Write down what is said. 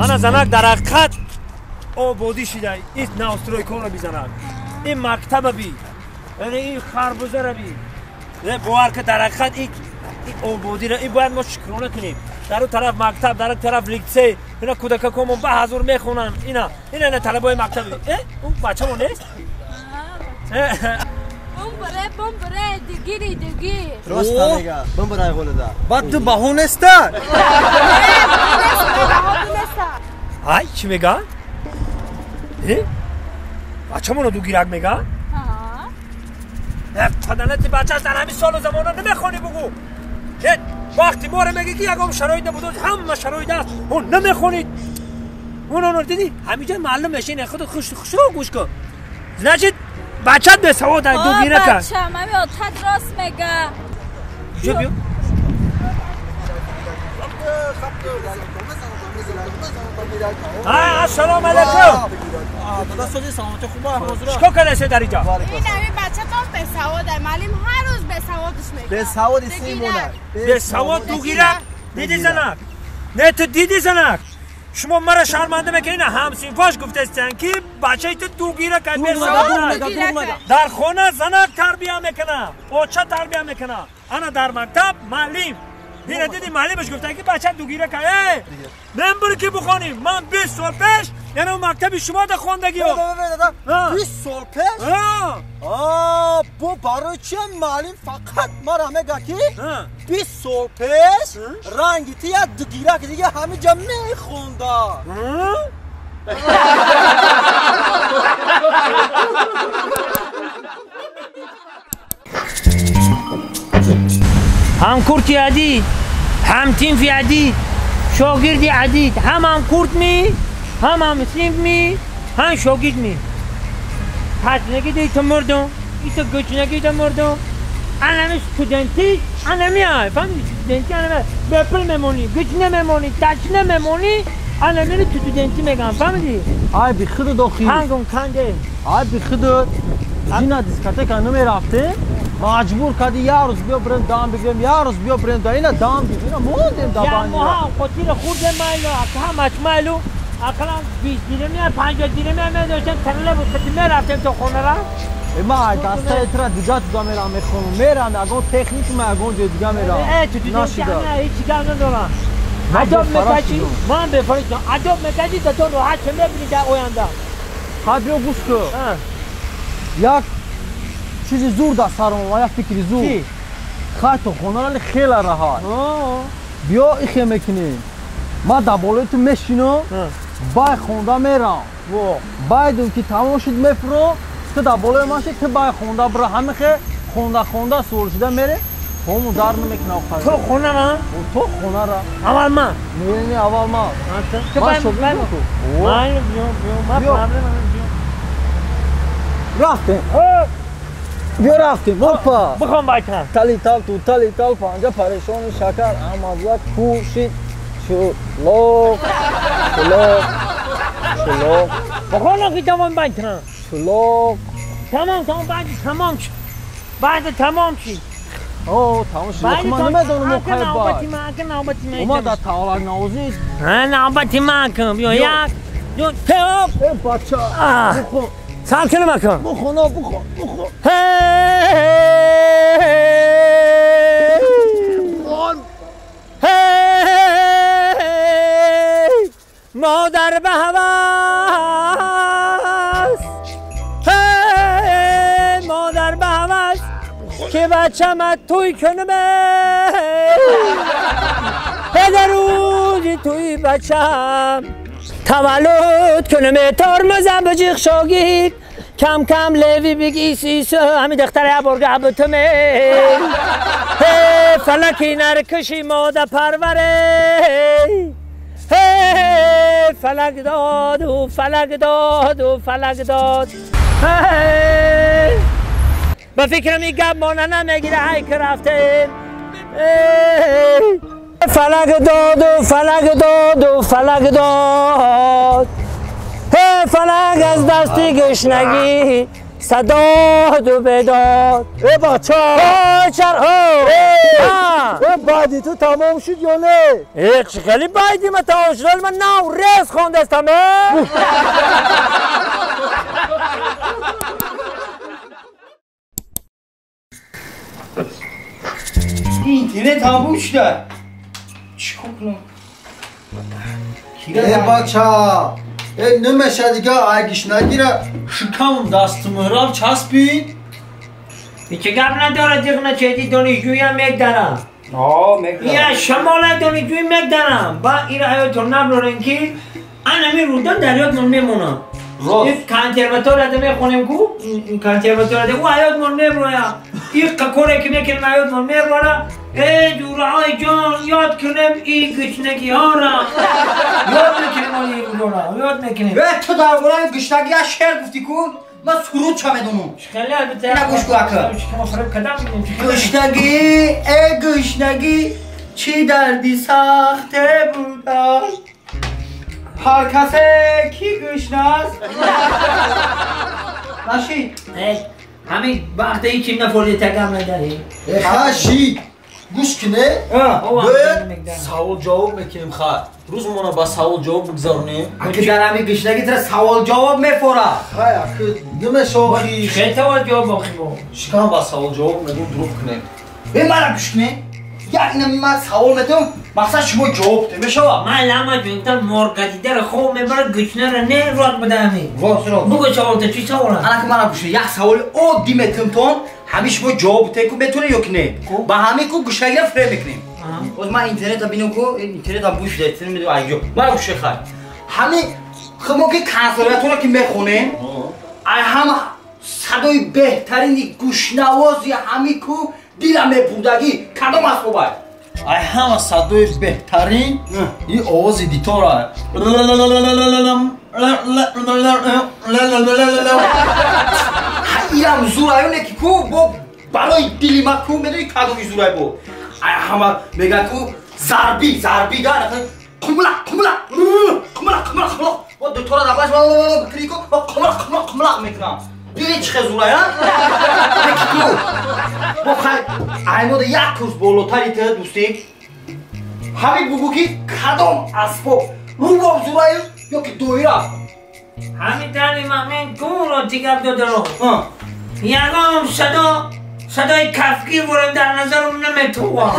Ана занак дар ҳақиқат ободӣ шида. Ин навстройкаро бизанад, ин мактаба би, яъне ин харбузара би. Бовар ки дар ҳақиқат ин ободиро ин бояд мо шукрона кунем. Дар он тараф мактаб, дар он тараф литсей, ина кӯдакакомон ба ҳазур мехонанд. Ина ина ина талабои мактаб. Он бачамо нест? Бумбуре, бумбуре, дугири, дугир. Рост мега, бумбурай ғолида. Баъд ту баҳо неста? Ай, чӣ мега? Бачамоно дугирак мега? Паданати бача дар ҳамин солу замона намехонӣ бугӯ. Вақти моро мегӣ ки ягон шароит набуд, ҳама шароит аст. Он намехонид. Он оно дидӣ? Ҳамиҷа маълум мешин, худат хушро гӯш кун. Значит, бачат бесавод ай дугирак аст. Бачам, ҳами отат рост мега. Ҷо биё. Ассалому алайкум. Дада сози саломати хуб ҳозир. Чикор кардасе дар инҷа? Ин ҳами бачатон бесавод ай. Маълим ҳар рӯз бесаводш мега. Бесавод симона. Бесавод дугирак. Диди занак? Не ту диди занак? Шумо мара шарманда мекунед, ҳамсинфош гуфтастанд ки бачаи ту дугирак ай бесавод. Дар хона занак тарбия мекунад, оча тарбия мекунад. Ана дар мактаб маълим. Ина диди маълимаш гуфта ки бача дугирак ай. Мен бур ки бухонем. Ман 20 сол пеш яъне он мактаби шумо да хондагиё. 20 сол пеш? Бо барои чи маълим фақат мара мега ки 20 сол пеш ранги ти як дугирак дига ҳамиҷа мехонда. Ҳамкурти адид, ҳамтинфи адид, шогирди адид, ҳам ҳамкурт ми, ҳам ҳамсинф ми, ҳам шогирд ми. Ташнагӣ дид ту мурдум, исо гучнагӣ ту мурдум. Анами студентӣ, анами ай, фаҳмидӣ студентӣ анами бепул мемонӣ, гучна мемонӣ, ташна мемонӣ, анамиро студентӣ мегӯям, фаҳмидӣ? Ай бихудо дохил. Ҳангом канде. Ай бихудо. Зина дискотека намерафтем. Маҷбур кардӣ як рӯз биё бирем дам бигирем, як рӯз биё бирем да ина дам бигирем, ина мондем да бани. Мо ҳам қотира хӯрдем майлу, ҳамаш майлу, ақаллан 20 дирами, 50 дирами медоштем, тарла буд, қати мерафтем то хонара. Ма ай дастаи тра дига туда мерам мехонам, мерам ягон техникум, ягон ҷои дига мерам. Ту нашида. Ҳеҷ гап надорам. Адоб мекашӣ, ман бефаришам. Адоб мекашӣ, то ту роҳат шо мебинӣ дар оянда. Ҳа биё гӯш кун. Як чизи зур дар сарам омад, як фикри зур. Хай то хонара хеле раҳат. Биё ихе мекунем. Ман дар болои ту мешинам, бай хонда мерам. Байдум ки тамом шуд мефурам, ту дар болои ман ши, ту бай хонда бира. Ҳамихе хонда хонда суол шуда мере, ҳому дар намекунам. То хонара? То хонара. Аввал ман? Не, не, аввал ман. Ман шогирд ту. Ман биё, биё, ман проблема биё. Рафтем. Биё рафтем, опа! Бихон байтан. Тали тал ту тали тал панҷа парешони шакар амазак кӯшид чулоқ чулоқ чулоқ. Бихон охи тамом байтан. Чулоқ. Тамом, тамом байт тамом шуд. Байт тамом шуд. О, тамом шуд. Ман намедонам мо кай байт. Ака навбати ман. Омад дар таваллуд навозӣ. Ҳа, навбати ман кун. Биё як, ду, се, оп. Э бача. Бихон. Сар кунам ака. Бихон, бихон, бихон. Модар ба ҳавас, модар ба ҳавас ки бачамат туй кунам, дар рӯзи туи бачам таваллуд кунам, тормозам биҷиқ шогирд кам кам леви биги сисо ҳами духтара як борга бутуме фалаки наркуши мода парваре фалак доду фалак доду фалак дод. Ба фикрам ин гап мона намегира ҳай ки рафтем. Фалак доду фалак доду фалак дод. Фалак аз дасти гушнагӣ صدا بداد ای بچه ای بعدی تو تمام شد یا نه؟ ای چه خیلی بعدی من تمام شد من نو رز خوندستم اینترنت هم شده چیکار کنم؟ ای بچه ای نمیشه دیگه اگیش نگیره شکم دست مهرم چسبید چه گپ نداره دیگه چه دانشجویی هم میگدارم یا شمال دانشجویی میگدارم با این حیاتون نبرارین که انا می رودان در یادمون میمونم این کنسرواتوار ده میخونیم کو این کنسرواتوار ده او حیاتمون میبرویم این کاری که میکنیم حیاتمون میبره ای جورهای جان یاد کنیم این گشنگی ها را یاد میکنیم این رودا را یاد میکنیم تو درباره گشنگی ها شعر گفتی کو من سرود چه میدونم خیلی البته نه گوش کو اکا گشنگی ای گشنگی چی دردی ساخته بودم هر کسی کی گشنه است نشید همین وقت این چیم نفوری تکم نداری خشید گوش کنه باید سوال جواب میکنیم خواهد روز مانا با سوال جواب بگذارونیم اگه در همین گشنگی تر سوال جواب میفوره خیلی اکه نمیشه آخی خیلی سوال جواب آخی با شکم با سوال جواب میگم دروغ کنیم به مرا گوش کنه یعنی من سوال میدم مقصد شما جواب ده میشه من لما جونتا مرگدیده رو خوب میبره گشنه رو نه راد بده همین بگو سوال ده چی سوال انا که مرا گوش یک سوال عادی میتم تون همین شما جواب ده کو میتونه یا نه با همین کو گشنگی رو فریم میکنیم باز من اینترنت هم بینم کو اینترنت هم گوش ده میدونم ایجا مرا گوش خیر همین خب که کنسرواتور که میخونیم هم صدای بهترین گوشنوازی همین کو دیلم بودگی کدام اسباب ای همه صدای بهترین این آواز دیتاره اینم زورایونه که کو با برای دیلی ما کو میدونی کدومی زورای بو ای همه میگن کو ضربی ضربی داره قملا قملا قملا قملا قملا با دو تا دباش بکری کو قملا قملا قملا میکنم دیدی چه زورای ها با خیلی ایمود یک کورس بالاتری ته دوستی همین بگو که کدام اسباب روباب زورای یا که دویره همین تنی من کو رو تیگب داده رو یگام صدا صدای کفگیر برم در نظرم نمیتوان.